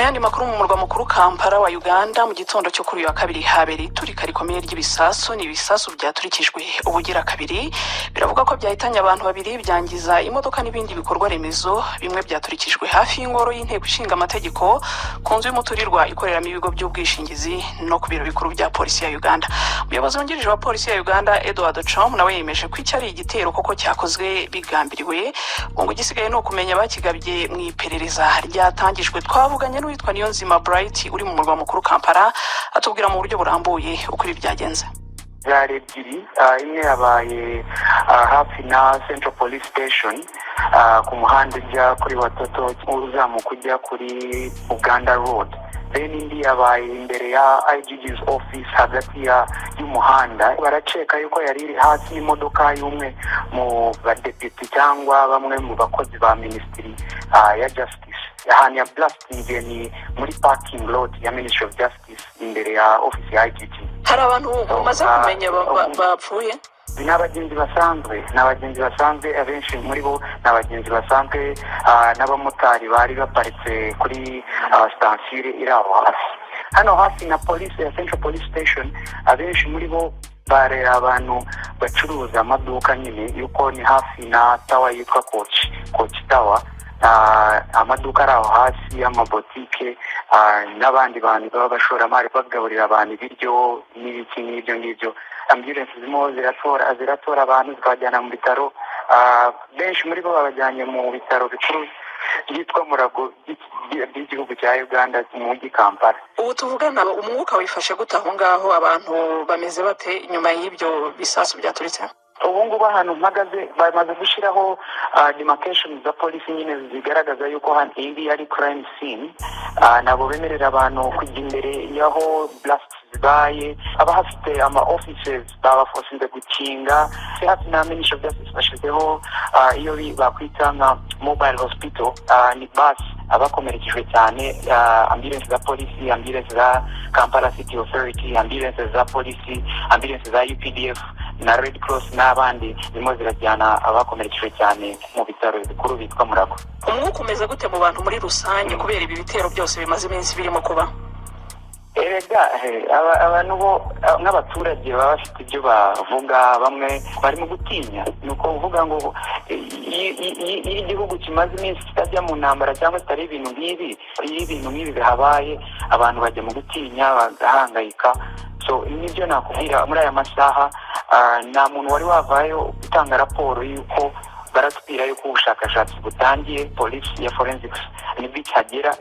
Yandi makuru, mu murwa mukuru Kampala wa Uganda, mu gitondo cyo kuri uyu wa kabiri habereye iturika rikomeye ry'ibisasu. Ni ibisasu byaturikijwe ubugira kabiri, biravuga ko byahitanye abantu babiri, byangiza imodoka n'ibindi bikorwa remezo. Bimwe byaturikijwe hafi y'ingoro y'inteko ishinga amategeko, ku nzu y'umuturirwa ikoreramo ibigo by'ubwishingizi no ku biro bikuru bya polisi ya Uganda. Umuyobozi wungirije wa polisi ya Uganda, Edward Ochom, nawe yemeje ko icyo ari igitero koko cyakozwe bigambiriwe. Ngo igisigaye ni ukumenya abakigabye mu iperereza ryatangijwe. Twavuganye n'uwitwa Niyonzima Bright uri mu murwa mukuru Kampala, atubwira mu buryo burambuye uko ibi byagenze. Zari ebyiri. Imwe yabaye hafi na Central Police Station, ku muhanda ujya kuri Watoto, uzamuka ujya kuri Uganda Road. Then indi yabaye imbere ya IGG's office, hagati y'umuhanda. Barakeka yuko yari iri hasi y'imodoka y'umwe mu badepite cyangwa bamwe mu bakozi ba minisitiri ya justice. Ahantu ya blasting ni muri parking lot ya Ministry of Justice, imbere ya office ya IGG. Hari abantu umaze kumenya bapfuye? Ni abagenzi basanzwe, ni abagenzi basanzwe. Abenshi muri bo ni abagenzi basanzwe n'abamotari bari baparitse kuri sitasiyo iri aho hafi, hano hafi na polisi ya Central Police Station. Abenshi muri bo bari abantu bacuruza amaduka nyine, yuko ni hafi na tower yitwa Kochi Tower. Amaduka ari aho hasi y'amabotike n'abandi bantu b'abashoramari bagaburira abantu ibiryo n'ibiki n'ibyo ngibyo. Ambulance zirimo ziratora abantu, zikabajyana mu bitaro. Benshi muri bo babajyanye mu bitaro bikuru byitwa Murago by'igihugu cya Uganda mu mujyi Kampala. Ubu tuvugana umwuka wifashe gute aho ngaho? Abantu bameze bate nyuma y'ibyo bisasu byaturitse? Ubu ngubu ahantu mpagaze bamaze gushyiraho demarcation za polisi nyine, zigaragaza yuko hano iyi ngiyi ari crime scene. Ntabwo bemerera abantu kujya imbere y'aho blast zibaye. Abahafite ama offices babaforcinze gukinga. Hafi na Ministry of Justice bashyizeho iyo bakwita nka mobile hospital. Ni bus abakomerekejwe cyane, ambulance za polisi, ambulance za Kampala City Authority, ambulance za polisi, ambulance za UPDF na Red Cross n'abandi, zirimo zirajyana abakomerekejwe cyane mu bitaro bikuru bitwa Murago. Umwuka umeze gute mu bantu muri rusange kubera ibi bitero byose bimaze iminsi birimo kuba? Erega abantu bo nk'abaturage baba bafite ibyo bavuga. Bamwe barimo gutinya. Ni ukuvuga ngo iyo igihugu kimaze iminsi kitajya mu ntambara cyangwa kitari ibintu nk'ibi, iyo ibintu nk'ibi bihabaye, abantu bajya mu gutinya, bagahangayika. So nibyo nakubwira muri aya masaha. Nta muntu wari wavayo utanga raporo y'uko baratubwira yuko ubushakashatsi butangiye. Polisi ya forensics nibwo ikihagera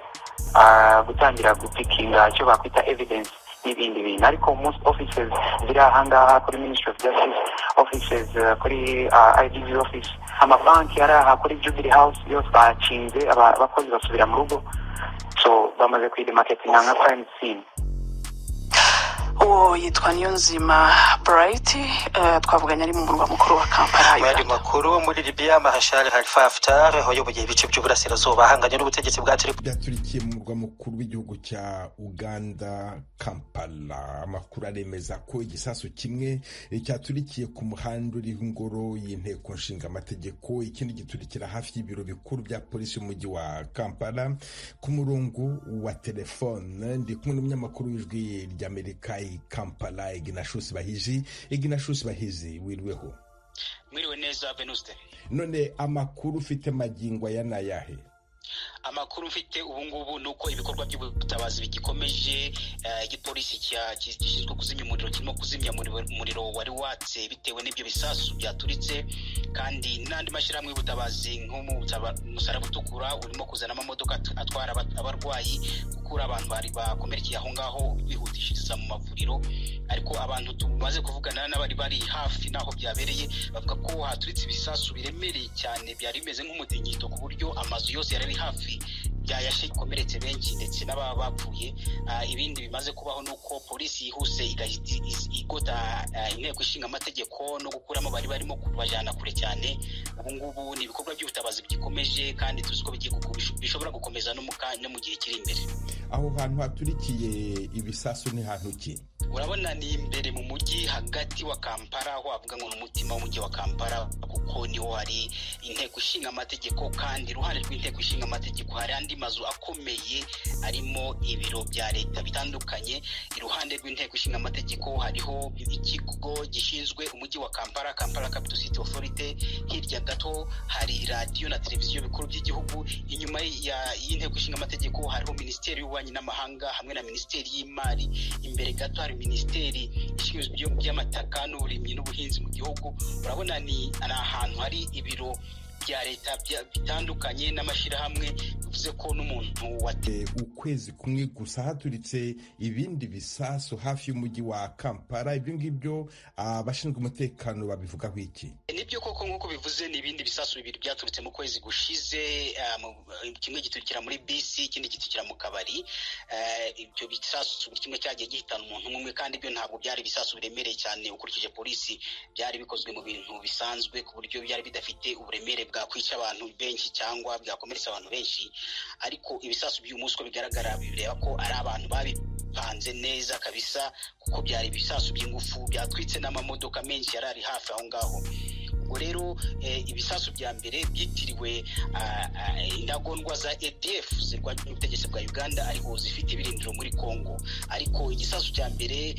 gutangira gupickinga icyo bakwita evidence n'ibindi bintu. Ariko most offices ziri ahangaha kuri Ministry of Justice offices, kuri IGG office, amabanki ari aha kuri Jubilee House yose bakinze, abakozi basubira mu rugo. So bamaze kuyidemarcatinga nka crime scene. Uwo yitwa Niyonzima Bright, twavuganye ari mu murwa mukuru wa Kampala. Mu yandi Uganda. makuru, muri Libya, Marshal Khalifa Haftar wayoboye ibice by'uburasirazuba ahanganye n'ubutegetsi bwa Tripoli. Byaturikiye mu murwa mukuru w'igihugu cya Uganda, Kampala. Amakuru aremeza ko igisasu kimwe cyaturikiye ku muhanda uriho ingoro y'inteko nshinga amategeko, ikindi giturikira hafi y'ibiro bikuru bya polisi y'umujyi wa Kampala. Ku murongo wa telefone ndi kumwe n'umunyamakuru w'Ijwi ry'Amerika i Kampala, Ignatius Bahizi. Ignatius Bahizi, wiriweho? Mwiriwe neza, Venuste. None amakuru ufite magingo aya ni ayahe? Amakuru mfite ubu ngubu ni uko ibikorwa by'ubutabazi bigikomeje. Igipolisi gishinzwe kuzimya umuriro kirimo kuzimya umuriro wari watse bitewe n'ibyo bisasu byaturitse, kandi n'andi mashyirahamwe y'ubutabazi nk'umusaraba utukura urimo kuzana amamodoka atwara abarwayi, gukura abantu bari bakomerekeye aho ngaho bihutishiriza mu mavuriro. Ariko abantu tumaze kuvugana n'abari bari hafi n'aho byabereye bavuga ko haturitse ibisasu biremereye cyane, byari bimeze nk'umutingito, ku buryo amazu yose yari ari hafi byayashe, ikomeretse benshi ndetse n'ababa bapfuye. Ibindi bimaze kubaho ni uko polisi yihuse igahita igota inteko ishinga amategeko no gukuramo bari barimo kubajyana kure cyane. Ubu ngubu ni ibikorwa by'ubutabazi bigikomeje, kandi tuzi ko bishobora gukomeza no mu gihe kiri imbere. Aho hantu haturikiye ibisasu ni hantu ki? Urabona ni imbere mu mujyi hagati wa Kampala, aho wavuga ngo ni umutima w'umujyi wa Kampala, kuko niho hari inteko ishinga amategeko, kandi iruhande rw'inteko ishinga amategeko hari andi mazu akomeye arimo ibiro bya leta bitandukanye. Iruhande rw'inteko ishinga amategeko hariho ikigo gishinzwe umujyi wa Kampala, Kampala Capital City Authority. Hirya gato hari radiyo na televiziyo bikuru by'igihugu. Inyuma y'inteko ishinga amategeko hariho minisiteri y'ububanyi n'amahanga hamwe na minisiteri y'imari. Imbere gato hari minisiteri ishinzwe by'amataka n'uburimyi n'ubuhinzi mu gihugu. Urabona ni ahantu hari ibiro bya leta bitandukanye n'amashyirahamwe, bivuze ko n'umuntu ukwezi kumwe gusa haturitse ibindi bisasu hafi y'umujyi wa Kampala. Ibyo ngibyo abashinzwe umutekano babivugaho iki? Nibyo koko nk'uko bivuze, ni ibindi bisasu bibiri byaturutse mu kwezi gushize, kimwe giturikira muri bisi, ikindi giturikira mu kabari. Ibyo bisasu kimwe cyagiye gihitana umuntu umwe, kandi ibyo ntabwo byari ibisasu biremereye cyane ukurikije polisi, byari bikozwe mu bintu bisanzwe ku buryo byari bidafite uburemere bwakwica abantu benshi cyangwa byakomeretsa abantu benshi. Ariko ibisasu by'uyu munsi uko bigaragara bireba ko ari abantu babipanze neza kabisa, kuko byari ibisasu by'ingufu byatwitse n'amamodoka menshi yari ari hafi aho ngaho. Ubwo rero ibisasu bya mbere byitiriwe intagondwa za ADF zirwanya ubutegetsi bwa Uganda, ariko zifite ibirindiro muri Congo. Ariko igisasu cya mbere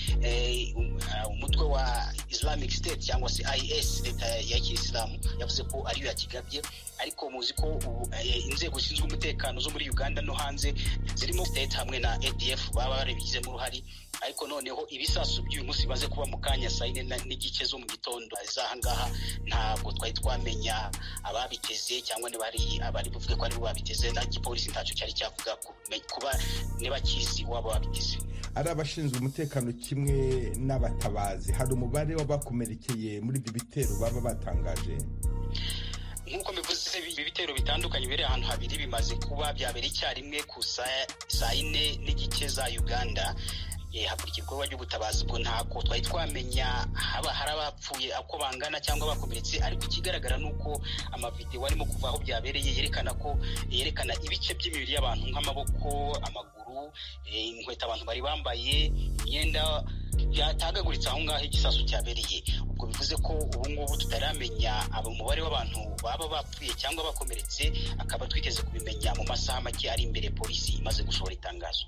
umutwe wa Islamic State cyangwa se IS, leta ya Kisilamu, yavuze ko ariyo yakigabye. Ariko muzi ko inzego zishinzwe umutekano zo muri Uganda no hanze zirimo state hamwe na ADF baba barabigizemo uruhare. Ariko noneho ibisasu by'uyu munsi bimaze kuba mu kanya saa yine n'igice zo mu gitondo z'aha ngaha, ntabwo twari twamenya ababiteze cyangwa niba ari abari buvuge ko aribo babiteze. Na gipolisi ntacyo cyari cyavuga kuba niba kizi waba wabiteze. Ari abashinzwe umutekano kimwe n'abatabazi, hari umubare w'abakomerekeye muri ibyo bitero baba batangaje? Nk'uko bivuze, ibitero bitandukanye biri ahantu habiri bimaze kuba, byabereye icyarimwe ku saa yine n'igice za Uganda. Hakurikijwe ibikorwa by'ubutabazi, ubwo ntabwo twari twamenya haba hari abapfuye uko bangana cyangwa bakomeretse, ariko ikigaragara ni uko amavidewo arimo kuva aho byabereye yerekana ko yerekana ibice by'imibiri y'abantu nk'amaboko, amaguru, inkweto abantu bari bambaye, imyenda byatagaguritse aho ngaho igisasu cyabereye. Ubwo bivuze ko ubu ngubu tutaramenya umubare w'abantu baba bapfuye cyangwa bakomeretse, akaba twiteze kubimenya mu masaha make ari imbere polisi imaze gusohora itangazo.